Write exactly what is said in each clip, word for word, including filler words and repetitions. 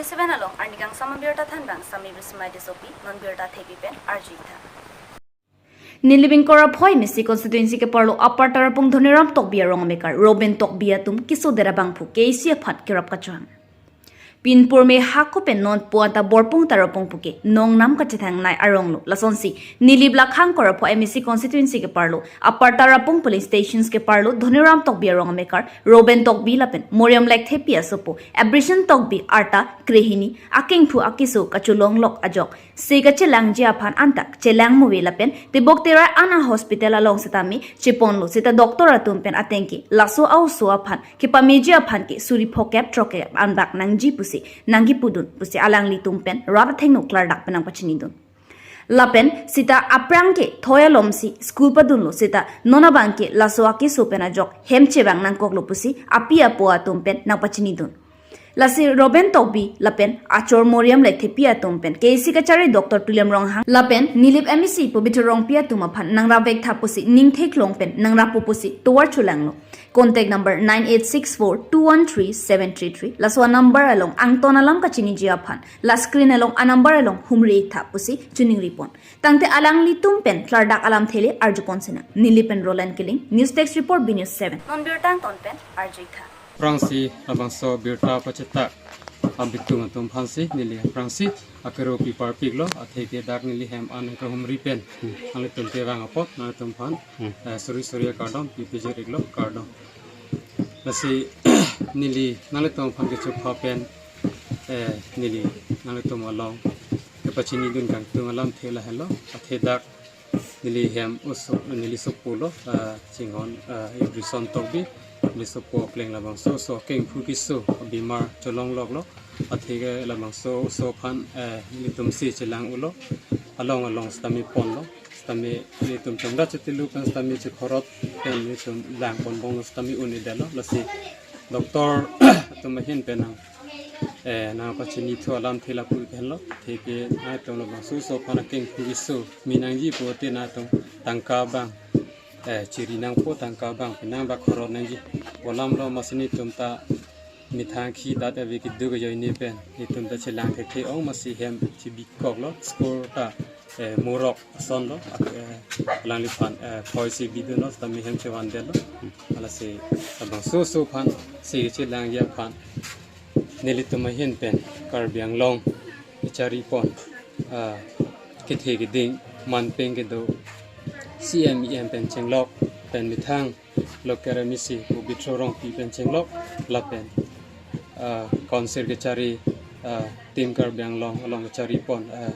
Seven along arnikangsam abirta thanbang Sami Bismai Tissopi, non birta thepi pen arjuitha. Nilip ingkoi ra phoi M A C constituency keparlo Upper Tarapung Dhoniram Tokbi arong amekar Robin Tokbi atum keso dera bangphu K A C aphan kerap kachohang. Pinpur me hako pen non puan ta Borpung Tarapung puke nongnam kachethangnei aronglo. Lasonsi Nilip lakhang ingkoi ra phoi M A C constituency keparlo Upper Tarapung polling stations keparlo Dhoniram Tokbi arong amekar Robin Tokbi lapen Moriam Lekthepi asopo Abrishan Tokbi arta krehini akengphu akeso kacholonglok ajok se kachelangji aphan anta chelang muve lapen tebok terai an a hospital along sitame cheponlo sita doctor atum pen atengke laso a-oso aphan kepameji aphan ke suri phokep throkkep anbak nangji pusi nangkipudun pusi alanglitum pen rat athengno klardak pen nangpachinidun. Lapen sita aphrang ke thoi alomsi school padunlo sita non abangke laso akeso pen ajok hem chevang nangkoklo pusi api apo atum pen nangpachinidun. Lasi Robin Tokbi lapen achor Moriam Lekthepi atum pen K A C kachari Doctor Tuliram Ronghang lapen Nilip M A C Pobitro Rongpi atum aphan nangrap vektha pusi ningtheklong pen nangrappo pusi tovar cholanglo. Contact number nine eight six four two one three seven three three. Laso a-number along angton alam kachiniji aphan la screen along a-number along humri tha pusi choningripon. Tangte alanglitum pen klardak alamthe le arjupon sinang. Nilip pen Roland Killing, News Desk Report, B News seven. Non birta angton pen arjuitha. Aphrangsi labangso birta pachethak abitung atum aphansi neli aphrangsi akero pi parpiklo, atheke dak neli hem an kehumri pen nanglitum kevang apot nanglitum aphan, eh, suri suri kardom pi pijir iklo, kardom. Lasi neli nanglitum aphan kechupha pen, eh, neli nanglitum along kepachinidun kangtung alamthe lahelo, athe dak neli hem oso, neli sopo lo, ah, chinghon, ah, Abrishan Tokbi, neli sopo akleng labangso oso akengphu keso abimar cholongloklo, atheke labangso oso aphan, eh, nelitum si chelang ulo, along along sitame ponlo, sitame nelitum chongda chetilu pen sitame chekhorot pen nelitum langponbomlo sitame un-edetlo, lasi doctor atum ahin pen nang, eh, nangpachinithu alamthe lapu henlo, atheke nangtum labangso oso aphan akengphu keso mi nangji pulote nangtum tangka abang, eh, chiri nangpo, tangka abang penang bak khorot nangji pu alamlo, masi nelitum ta methang khi dat ave keduk ajoine pen nelitum ta chelang thekthe ong, masi hem chebikoklo, score ta, eh, morok asonlo, eh, alangliphan, eh, phoi si bidunlo, sitame hem chevandetlo. Lasi labangso oso aphan si chelangji aphan nelitum ahin pen Karbi Anglong kacharipon, ah, kethe keding manpeng kedo C M E M pen chenglok pen methang local M A C Pobitro Rongpi pen chenglok lapen, ah, council kachari, ah, Team Karbi Anglong along kacharipon, ah,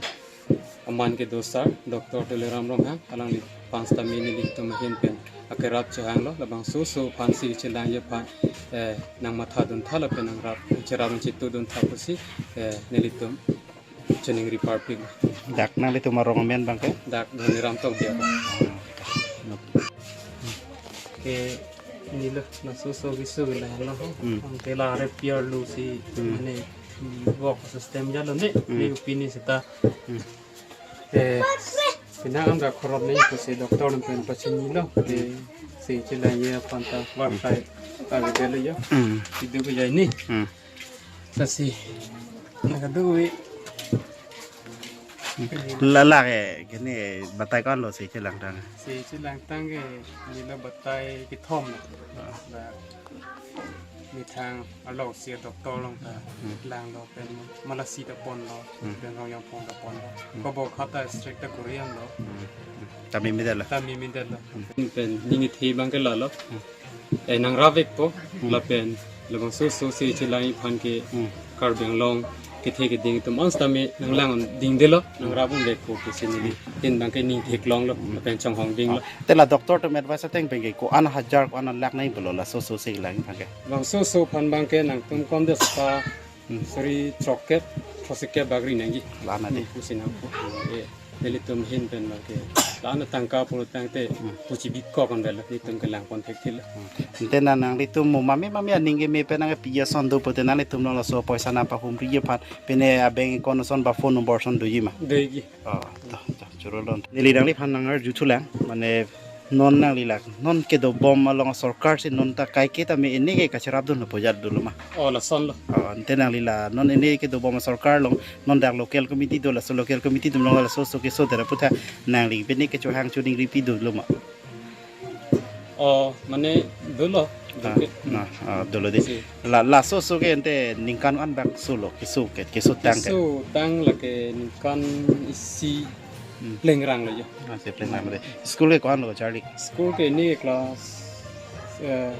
aman kedo sir Doctor Tuliram Ronghang, alangliphan sitame nelitum ahin pen akerap chohanglo, labangso oso aphan si chelangji aphan, eh, nangmathadun tha lapen nangrap cherap nangchitudun tha pusi, eh, nelitum chiningri parpik. Dak nanglitum arong amen abangke? Dak Dhoniram Tokbi. Ke neli lo, laso oso keso ke lahelo. Hmm. Anke la repair lo si, hmm, mane, hmm, work system jalo ne, hmm, ne pini seta. Hmm. Eh, pina an ga khorot ne ko si doctor pen pachinilo. Eh, si chelangji aphan ta war khai ta ke lo yo. Hmm. Idu ko jai ni. Hmm. Lasi, nang kadui. Lala ke, kene batai ko-an lo si chelangtang? Si chelangtang ke, neli lo batai kethom lo. Ah. Ba, methang arlo si doctor along ta, hmm, langlo pen, malasi ta ponlo, hmm, pen rong yang pon ta ponlo. Hmm. Kobo khata straight ta kuriam lo. Hmm. Tame midetlo. Tame midetlo. Hmm. Pen, ning ithi abangke lalo. Hmm. Eh, nangrap vekpo, hmm, lapen labangso oso si chelangji aphan ke, hmm, Karbi Anglong kethe keding atum an sitame nanglang dingdetlo, nangrap un vekpo pusi neli ahin abangke ningtheklonglo, hmm, lapen chonghong dinglo. Te la doctor atum advice ateng abangke ko-an hajar ko-an lakh nangji pulo laso oso si langji aphan ke? Labangso oso aphan abangke nangtum komde seta, hmm, suri throkkep, throksi kep bagri nangji. La-an adi. Hmm, pusi nangpo. Eh, nelitum ahin pen abangke la-an atangka pulo tangte, hmm, pusi bikok an bela nelitum kelangpon thekthelo. Hmm. Ante na nanglitum mo mami mami aning keme pen nangpi ason do pute nanglitum lo laso poisa nangpahumriji aphan pine a-bank account ason ba phone number ason doji ma? Doji. Oh, to, to, choro lon. Neli nangliphan nangarjuthulang, mane Non nangli la, non kedobom along sorkar si non ta kaike tame ene ke kacherap dunlo pu ajat dolo ma? Oh, lason lo. Oh, ante nangli la non ene kedobom sorkar along non dak local committee do, laso local committee atum along laso so keso dera aphuthak nangli pine kechohang choningri pi dolo ma? Oh, mane dolo. Ah, dolo. Na, ah, dolo de. Si. La, laso so ke ante ningkan an bak so lo, keso ke, keso tang ke? Keso tang lake ningkan isi. Hmm. Plengrang lo jo. Ah, si plengrang lo de. School ke ko-an lo charli? School ke ne class, eh,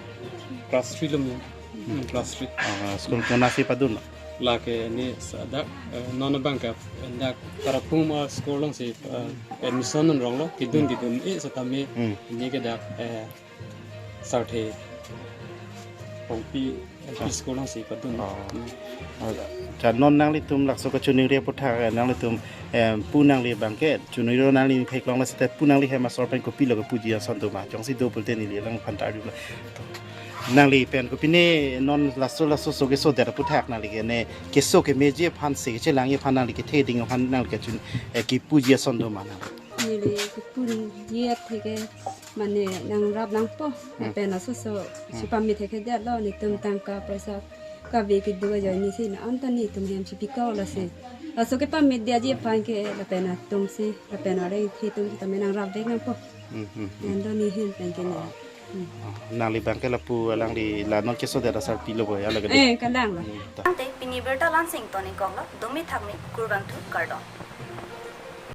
class three lo mi. Hmm, class three. Ah, school konatsi padun lo? Lake ne sa dak, eh, non abang ke, eh, dak Tarapung ma school alongsi, eh, admission non rong lo, kedun kedun-e setame. Hmm. Ne ke dak, eh, Sarthe Pongpi L P school alongsi padun. Oh. Hmm. Acha, non nanglitum laso kachoningri aphuthak, eh, nanglitum, eh, pu nangli abang ke choningri nangli theklong la seta pu nangli hem asor pen kopi lo kepuji ason do ma, jongsi do pulote neli alangliphan ta arjulo. Nangli pen kopine non laso laso so keso dera aphuthak nangli ke ne keso kemeji aphan si kechelangji aphan nangli kethe ding aphan nangli kechun, eh, kepuji ason do ma nang? Neli kepuji athe ke mane nangrap nangpo. Hmm. Pen laso so, hmm, si pamit thekthedet lo, netum tangka poisa kave kedo ajoine si non ta netum hem si pi ko lasi. Laso kepamit detji aphan ke lapen atum si, lapen areng the atum si tame nangrapvek nangpo. Hmm, hmm, hmm. Anta ne hem pen ke ne. Ah. Hmm. Ah, nangli abang ke lapu alangli la non keso dera asarpi lo bo ya lake de. Eh, kalang lo. Hmm, ta. Ante pini birta la-ansi ingtonikok lo, domi thakmi kurvangthu kardom.